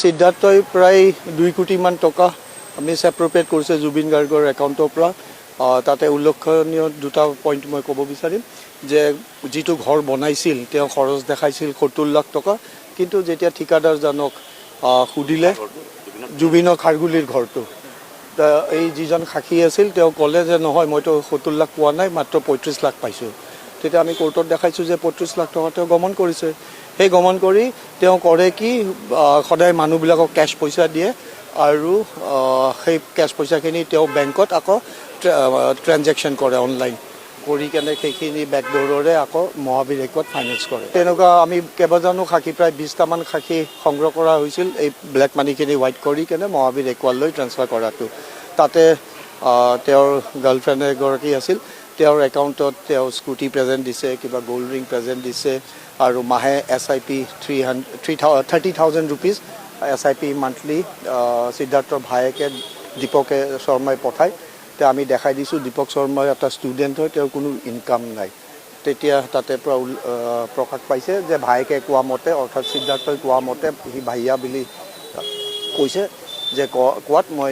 সিদ্ধাৰ্থই প্ৰায় 2 কোটিমান টকা মিছএপ্ৰপ্ৰিয়েট কৰিছে জুবিন গাৰ্গৰ একাউণ্টৰ পৰা। তাতে উল্লেখনীয় দুটা পইণ্ট মই ক'ব বিচাৰিম যে যিটো ঘৰ বনাইছিল, তেওঁ খৰচ দেখাইছিল 70 লাখ টকা। কিন্তু যেতিয়া ঠিকাদাৰজনক সুধিলে, জুবিনৰ খাৰগুলিৰ ঘৰটো, এই যিজন সাক্ষী আছিল, তেওঁ ক'লে যে নহয়, মইতো 70 লাখ পোৱা নাই, মাত্ৰ 35 লাখ পাইছোঁ। তেতিয়া আমি কোৰ্টত দেখাইছোঁ যে 35 লাখ টকা তেওঁ গমন কৰিছে। সেই গমন কৰি তেওঁ কৰে কি, সদায় মানুহবিলাকক কেছ পইচা দিয়ে আৰু সেই কেছ পইচাখিনি তেওঁ বেংকত আকৌ ট্ৰেনজেকশ্যন কৰে, অনলাইন কৰি কেনে সেইখিনি বেকডোৰৰে আকৌ মহাবীৰ একোৱাত ফাইনেন্স কৰে। তেনেকুৱা আমি কেইবাজনো সাক্ষী, প্ৰায় 20টামান সাক্ষী সংগ্ৰহ কৰা হৈছিল, এই ব্লেক মানিখিনি হোৱাইট কৰি কেনে মহাবীৰ একোৱালৈ ট্ৰেন্সফাৰ কৰাটো। তাতে তেওঁৰ গাৰ্লফ্ৰেণ্ড এগৰাকী আছিল। তেওঁৰ একাউণ্টত তেওঁ স্কুটি প্ৰেজেণ্ট দিছে, কিবা গ'ল্ড ৰিং প্ৰেজেণ্ট দিছে আৰু মাহে SIP 30,000 rupees SIP monthly সিদ্ধাৰ্থৰ ভায়েকে দীপকে শৰ্মাই পঠায়। তেতিয়া আমি দেখাই দিছোঁ, দীপক শৰ্মা এটা ষ্টুডেণ্ট হয়, তেওঁৰ কোনো ইনকাম নাই। তেতিয়া তাতে পৰা প্ৰকাশ পাইছে যে ভায়েকে কোৱা মতে, অৰ্থাৎ সিদ্ধাৰ্থই কোৱা মতে, সি ভাইয়া বুলি কৈছে যে কোৱাত মই